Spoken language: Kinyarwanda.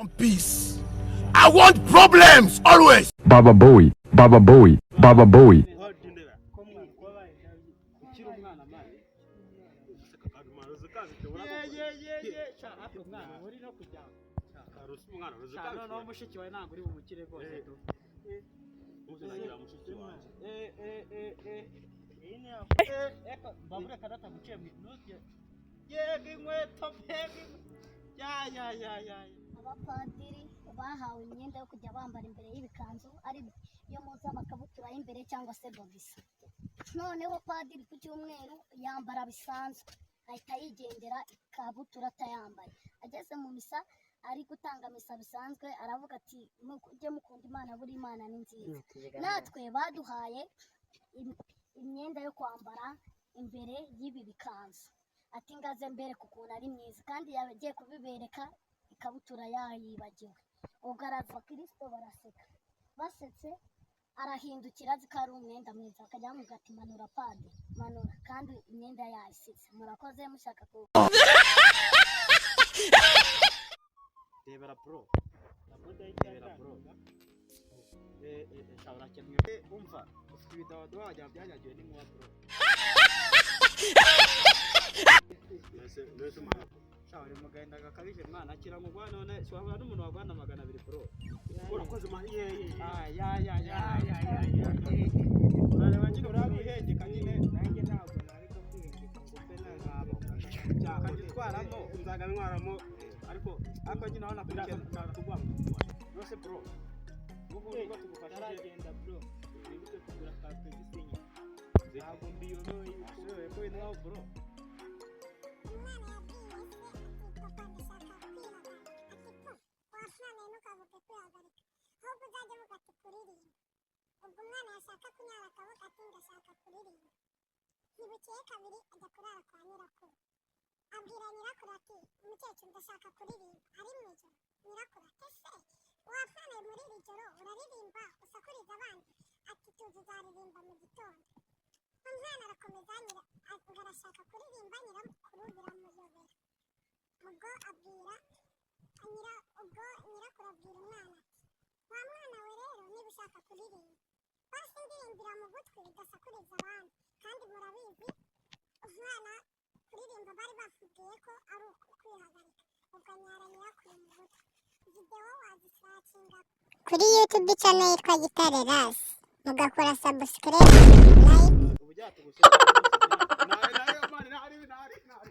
Peace. I want problems always. Baba Booey, Baba Booey, Baba Booey. Ukiri umwana, man. Ye Ye ye ye ye, sha hafi umwana uri no kujya. Sha, noneho mushiki wawe ntabwo uri bumukire rwose tu. Eh eh eh eh eh, eko mbabure kadata guciye mu ntuye. Yego, inkweto, mbega ya ya ya ya. Abapadiri bahawe imyenda yo kujya bambara imbere y'ibikanzu, ari yo muzi amakabutura y'imbere cyangwa se bogisa. Noneho padiri ku cyumweru yambara bisanzwe, ahita yigendera ikabutura atayambaye. Ageze mu misa, ari gutanga misa bisanzwe, aravuga ati: "Mujye mukunda Imana, buri Imana ni nziza." Natwe baduhaye imyenda yo kwambara imbere y'ibi bikanzu. Ati: "Ngaze mbereke ukuntu ari myiza." Kandi yagiye kubibereka ikabutura yayibagiwe. Ubwo araza, abakirisito baraseka. Basetse, arahindukira azi ko ari umwenda mwiza, bakajya bamubwira ati: "Manura padi, manura," kandi imyenda yayisize. Murakoze, mushaka ku Rebera bro, rebera bro. Eh eh eh, sha urakennye. Umva, ufite ibidodo wagira byanyagiwe n'inkuba, bro. Sha, uri mu gahinda gakabije mwana, akira mugwa. None si wabura n'umuntu wagwana 200, bro? Urakoze man, ye ye. Ah, ya ya ya ya ya ya, urareba nyine urabihengeka nyine. Nanjye ntabwo nareka kwihengeka ngo mbe ntabwo. Ukajya utwaramo. Nzaga ntwaramo. Ariko nyine urabona ko ukennye rwose, bro. Ubu nubwo tugufashije. Ntaragenda bro, wibuke kugura ka gisenyi, ntabwo mbiyobewe yuko Uyobewe ko wintwaho, bro? Umwana yabwiye se ati: "Papa, ndashaka kwihagarika." Ati: "Po, wa mwana we, ntukavuge kwihagarika, ahubwo uzajya uvuga ati kuririmba." Ubwo umwana yashaka kunyara akavuga ati: "Ndashaka kuririmba." Ntibukeye kabiri ajya kurara kwa nyirakuru. Abwira nyirakuru ati: "Umukecuru, ndashaka kuririmba ari mu ijoro." Nyirakuru ati: "Ese wa mwana we, muri iri joro uraririmba usakuriza abandi?" Ati: "Tuzi, uzaririmba mu gitondo." Umwana arakomeza, nyira ngo arashaka kuririmba, nyirakuru biramuyobera. Ubwo abwira nyira, ubwo nyirakuru abwira umwana ati: "Wa mwana we rero, niba ushaka kuririmba, basi ndirimbira mu gutwi udasakuriza abandi." Kandi murabizi, umwana kuririmba bari bamubwiye ko ari ukwihagarika. Ubwo anyara nyirakuru mu gutwi. Videwo wazisearchinga kuri YouTube channel yitwa Gitare Rasi, mugakora subscribe, like. Ubu byatugushyira. Nawe nawe man, nari nari nari.